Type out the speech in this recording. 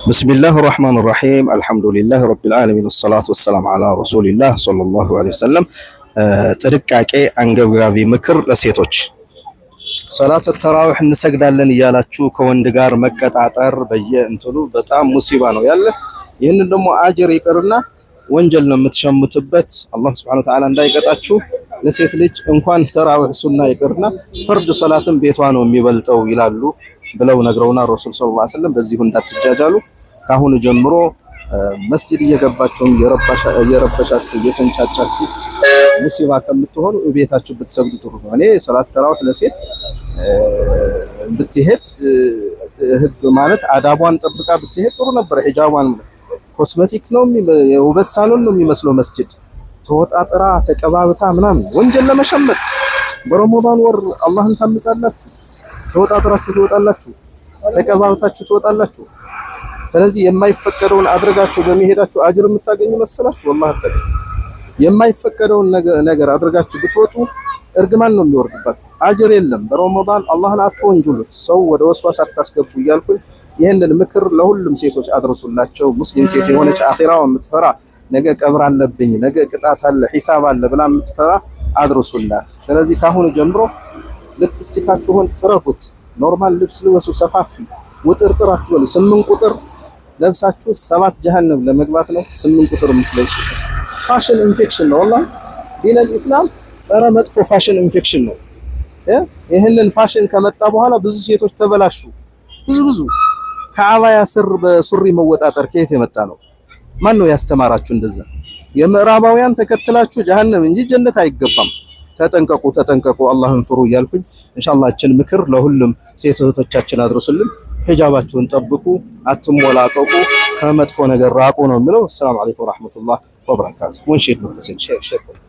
بسم الله الرحمن الرحيم، الحمد لله رب العالمين، والصلاة والسلام على رسول الله صلى الله عليه وسلم። ጥንቃቄ፣ አንገብጋቢ ምክር ለሴቶች። ሰላት ተራዊህ እንሰግዳለን እያላችሁ ከወንድ ጋር መቀጣጠር በየእንትኑ በጣም ሙሲባ ነው ያለ። ይህንን ደግሞ አጅር ይቅርና ወንጀል ነው የምትሸምቱበት። አላህ سبحانه وتعالى እንዳይቀጣችሁ። ለሴት ልጅ እንኳን ተራዊህ ሱና ይቅርና ፈርድ ሰላትም ቤቷ ነው የሚበልጠው ይላሉ ብለው ነግረውና ረሱል صلى الله عليه وسلم። በዚሁ እንዳትጃጃሉ። ካሁኑ ጀምሮ መስጂድ እየገባችሁም እየረበሻችሁ እየተንጫጫችሁ ሙሲባ ከምትሆኑ እቤታችሁ ብትሰግዱ ጥሩ ነው። እኔ ሰላት ተራዊህ ለሴት ብትሄድ፣ ህግ ማለት አዳቧን ጠብቃ ብትሄድ ጥሩ ነበር። ሂጃቧን፣ cosmetic ነው፣ የውበት ሳሎን ነው የሚመስለው መስጂድ። ተወጣጥራ ተቀባብታ ምናምን ወንጀል ለመሸመት በረመዳን ወር አላህን ታምጻላችሁ። ተወጣጥራችሁ ትወጣላችሁ፣ ተቀባብታችሁ ትወጣላችሁ። ስለዚህ የማይፈቀደውን አድርጋችሁ በመሄዳችሁ አጅር የምታገኙ መሰላችሁ? ወላሂ አታገኙ። የማይፈቀደውን ነገር አድርጋችሁ ብትወጡ እርግማን ነው የሚወርድባችሁ፣ አጅር የለም። በረመዳን አላህን አትወንጅሉት፣ ሰው ወደ ወስዋስ አታስገቡ እያልኩኝ ይህንን ምክር ለሁሉም ሴቶች አድርሱላቸው። ሙስሊም ሴት የሆነች አኺራዋ የምትፈራ፣ ነገ ቀብር አለብኝ፣ ነገ ቅጣት አለ፣ ሂሳብ አለ ብላ የምትፈራ አድርሱላት። ስለዚህ ካሁኑ ጀምሮ ሊፕስቲካችሁን ጥረጉት። Normal ልብስ ልበሱ፣ ሰፋፊ ውጥርጥር አትበሉ። 8 ቁጥር ለብሳችሁ ሰባት ጀሃነም ለመግባት ነው 8 ቁጥር የምትለብሱት። Fashion infection ነው። ወላሂ ዲን አልኢስላም ጸረ መጥፎ fashion infection ነው። ይህንን ፋሽን ከመጣ በኋላ ብዙ ሴቶች ተበላሹ። ብዙ ብዙ ከአባያ ስር በሱሪ መወጣጠር ከየት የመጣ ነው? ማን ነው ያስተማራችሁ እንደዛ? የምዕራባውያን ተከትላችሁ ጀሃነም እንጂ ጀነት አይገባም። ተጠንቀቁ፣ ተጠንቀቁ፣ አላህን ፍሩ እያልኩኝ ኢንሻአላህ እችን ምክር ለሁሉም ሴት እህቶቻችን አድርሱልን። ሂጃባችሁን ጠብቁ፣ አትሞላቀቁ፣ ከመጥፎ ነገር ራቁ ነው የሚለው። السلام عليكم ورحمة الله وبركاته። ወንሼድ ነው share share።